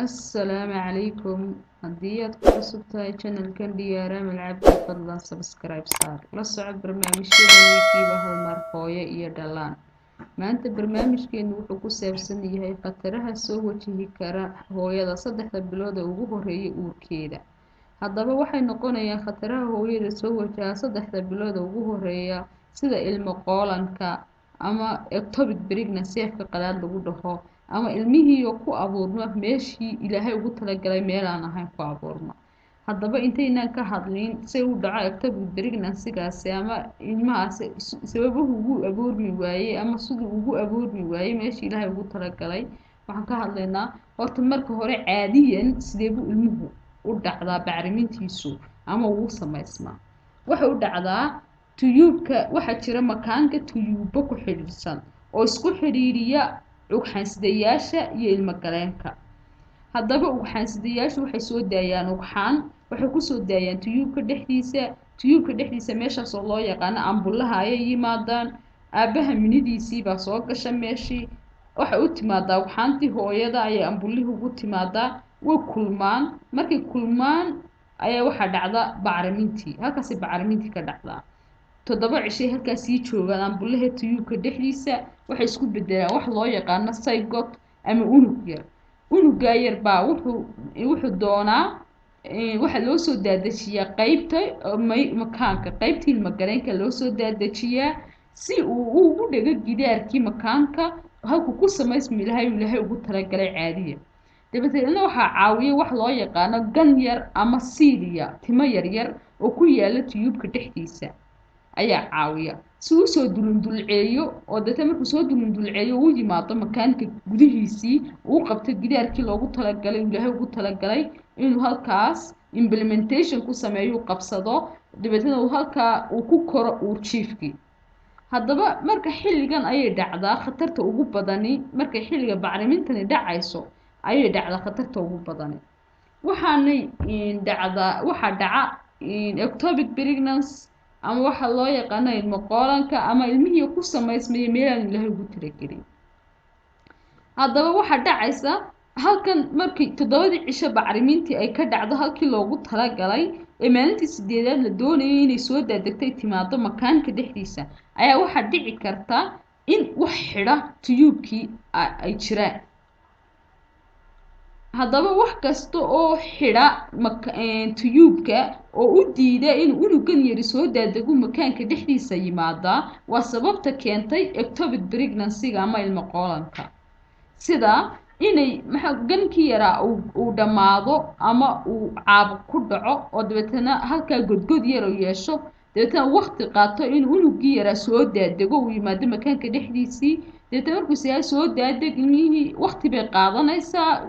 Assalaamu calaykum. Haddii aad ku cusub tahay channelkan Diyaar Amal Cabdi, fadlan subscribe saar. La soco barnaamijyada wiigiiba hal mar, hooyo iyo dhallaan. Maanta barnaamijkeenu wuxuu ku saabsan yahay khataraha soo wajihi kara hooyada 3da bilood ee ugu horeeya uurkeeda. Haddaba waxay noqonayaan khataraha hooyada soo wajaha 3da bilood ee ugu horeeya, sida ilmo qoolanka ama ectopic pregnancy afka qalaad lagu dhaho, ama ilmihii oo ku abuurma meeshii Ilaahay ugu talagalay meel aan ahayn ku abuurma. Haddaba intaynaan ka hadlin say u dhaco ectopic pregnancy-gaasi ama ilmahaasi sababuhu ugu abuurmi waayey ama siduu ugu abuurmi waayey meeshii Ilaahay ugu talagalay, waxaan ka hadlaynaa horta marka hore caadiyan sidee buu ilmuhu u dhacdaa bacrimintiisu ama ugu samaysmaa. Waxay u dhacdaa tube-ka. Waxaa jira makaanka tube-o ku xidhiidhsan oo isku xidhiidhiya ugxaansidayaasha iyo ilmogaleenka. Haddaba ugxaansidayaashu waxay soo daayaan ugxaan, waxay kusoo daayaan tube-ka dhexdiisa. Tube-ka dhexdiisa meeshaas oo loo yaqaano ampulla-ha ayay yimaadaan. Aabbaha minidiisii baa soo gasha meeshii. Waxay u timaadaa ugxaantii hooyada ayay ampulla-hii ugu timaadaa. Way kulmaan. Markay kulmaan ayaa waxaa dhacda bacrimintii. Halkaasay bacrimintii ka dhacdaa. 7 cishay halkaas sii joogaan ampulla-ha tube-ka dhexdiisa. Waxay isku bedelaan wax loo yaqaano zygote ama unug yar. Unugaa yar baa wuxuu doonaa, waxaa loo soo daadajiyaa qeybta makaanka, qeybta ilmagaleenka loo soo daadajiyaa si uu ugu dhego gidaarkii makaanka halkuu ku samaysmi lahay uu Ilaahay ugu talagalay caadiya. Dabadeedna waxaa caawiya wax loo yaqaano gan yar ama cilia, timo yaryar oo ku yaala tube-ka dhexdiisa ayaa caawiya si uu usoo dulundulceeyo, oo deetna markuu soo dulundulceeyo uu yimaado makaanka gudihiisii, uu qabto gidaarkii loogu talagalay, Ilaahay ugu talagalay inuu halkaas implementation ku sameeyo, uu qabsado, dabeetna uu halkaa uu ku koro uurjiifkii. Haddaba marka xilligan ayay dhacdaa khatarta ugu badani. Markay xilliga bacrimintani dhacayso ayay dhacdaa khatarta ugu badani. Waxaanay dhacdaa, waxaa dhaca ectopic pregnancy ama waxaa loo yaqaano ilmo qoolanka ama ilmihii ku samaysmaya meelaan Ilaahay ugu talagelin. Haddaba waxaa dhacaysa halkan, markii 7dii cisho bacrimintii ay ka dhacdo halkii loogu talagalay ee maalintii 8aad la doonayay inay soo daadegtay, timaado makaanka dhexdiisa, ayaa waxaa dhici karta in wax xidha tube-kii ay jiraan. Haddaba wax kasta oo xidha tube-ka oo u diida inuu unugan yari soo daadego, makaanka dhexdiisa yimaadaa, waa sababta keentay ectopic pregnancy-ga ama ilmo qoolanka, sida inay maxaa gankii yaraa uu dhammaado ama uu caabuq ku dhaco, oo dabeetana halkaa godgod yar uu yeesho, dabeetana wakti qaato inuu unugii yaraa soo daadego, uu yimaado makaanka dhexdiisii. Dabeetana markuu siyaa soo daadeg ilmihii, wakti bay qaadanaysaa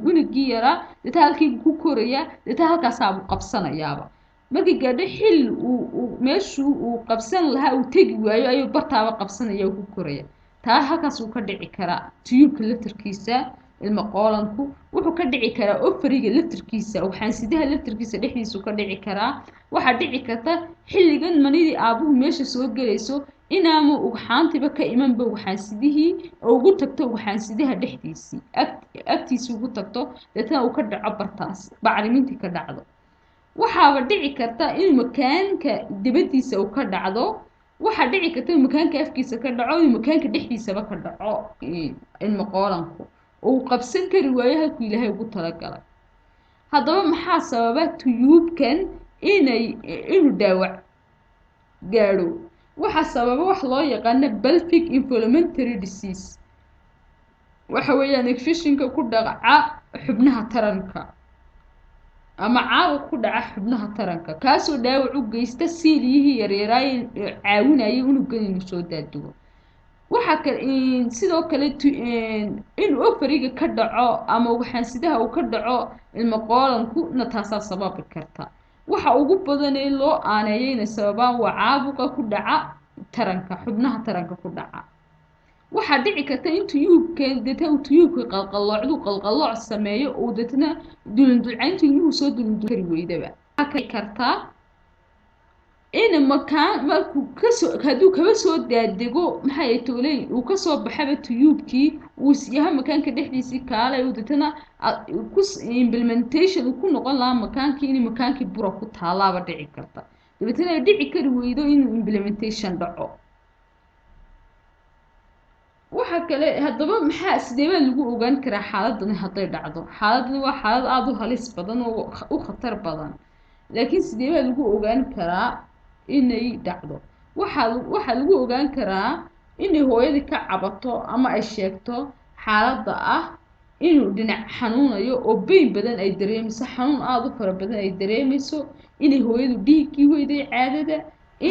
unugii yaraa, dabeetana halkii ku koraya, dabeetana halkaasaabuu qabsanayaaba. Markii gaadho xilli uu meeshuu uu qabsan lahaa uu tegi waayo, ayuu bartaaba qabsanaya, uu ku koraya. Taa halkaas uu ka dhici karaa tube-ka laftarkiisa. Ilmo qoolanku wuxuu ka dhici karaa ovary-ga laftarkiisa, ugxaansidaha laftarkiisa dhexdiisu ka dhici karaa. Waxaa dhici karta xilligan manidii aabuhu meesha soo gelayso inaanu ugxaantiba ka imanba ugxaansidihii oo ugu tagto ugxaansidaha dhexdiisii, agtiisii ugu tagto, deetana uu ka dhaco bartaas bacrimintii ka dhacdo. Waxaaba dhici karta inuu makaanka dibadiisa uu ka dhacdo. Waxaa dhici karta inuu makaanka afkiisa ka dhaco, inuu makaanka dhexdiisaba ka dhaco ilmo qoolanku, uu qabsan kari waayo halkuu Ilaahay ugu talagalay. Haddaba maxaa sababa tube-kan inuu dhaawac gaadho? Waxaa sababa wax loo yaqaano pelvic inflammatory disease. Waxa weeyaan infection-ka ku dhaca xubnaha taranka ama caabuq ku dhaca xubnaha taranka, kaasoo dhaawac u geysta cilia-hii yaryaraay caawinayay unugan inuu soo daadego. Waxaa kale, sidoo kale, inuu ovary-ga ka dhaco ama ugxaansidaha uu ka dhaco ilmo qoolanku na taasaa sababi karta. Waxa ugu badan ee loo aaneeyo inay sababaan waa caabuqa ku dhaca taranka, xubnaha taranka ku dhaca. Waxaa dhici karta in tube-ka deetna uu tube-ka qalqaloocdu qalqalooc sameeyo, uu deetna dulundulcayntu ilmuhu soo dulundul kari weydaba. Waxaa kartaa In makaan markuu kasoo, hadduu kaba soo daadego, maxay tooley, uu kasoo baxaba tube-kii, uu isyaha makaanka dhexdiisii kaalay, uu deetana ku implementation uu ku noqon lahaa makaankii, in makaankii bura ku taalaaba dhici karta. Dabeetana ay dhici kari weydo inuu implementation dhaco. Waxa kale haddaba, maxaa, sidee baa lagu ogaan karaa xaaladani hadday dhacdo? Xaaladani waa xaalad aada u halis badan oo u khatar badan, laakiin sidee baa lagu ogaan karaa inay dhacdo? Waxaa lagu ogaan karaa inay hooyadii ka cabato ama ay sheegto xaaladda ah inuu dhinac xanuunayo oo pain badan ay dareemayso, xanuun aada u fara badan ay dareemayso, inay hooyadu dhiiggii weyday caadada.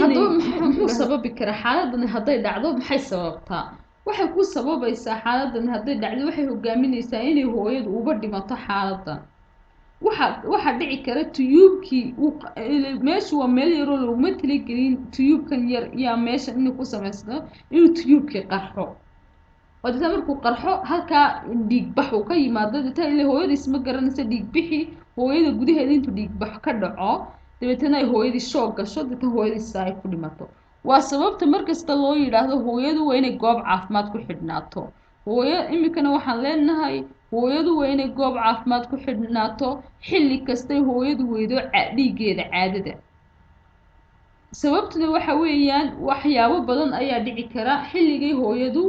Haddaba muxuu sababi karaa xaaladani hadday dhacdo? Maxay sababtaa? Waxay ku sababaysaa xaaladani hadday dhacdo, waxay hogaaminaysaa inay hooyadu uba dhimato xaaladan. Waxaa dhici kara tube-kii, meeshu waa meel yaroo looguma talagelin tube-kan yar yaa meesha inuu ku samaysno, inuu tube-kii qarxo oo deetna markuu qarxo halkaa dhiigbax uu ka yimaado. Deetna ile hooyada isma garanaysa, dhiigbixi hooyada gudaheeda intuu dhiigbax ka dhaco, dabeetana ay hooyadii shock gasho, deetna hooyadii sidaa ay ku dhimato. Waa sababta markasta loo yidhaahdo hooyadu waa inay goob caafimaad ku xidhnaato. Hooyo iminkana waxaan leenahay, hooyadu waa inay goob caafimaad ku xidhnaato xilli kastay hooyadu weydo dhiiggeeda caadada. Sababtuna waxa weeyaan, waxyaabo badan ayaa dhici kara xilligay hooyadu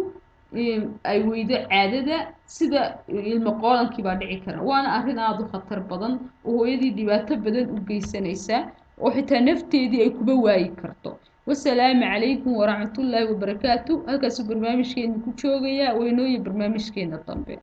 ay weydo caadada, sida ilmo qoolankii baa dhici kara. Waana arrin aada u khatar badan oo hooyadii dhibaato badan u geysanaysa oo xitaa nafteedii ay kuba waayi karto. Wasalaamu calaykum waraxmatullaahi wabarakaatu. Halkaasuu barnaamijkeena ku joogayaa. Waynooyi barnaamijkeena dambe.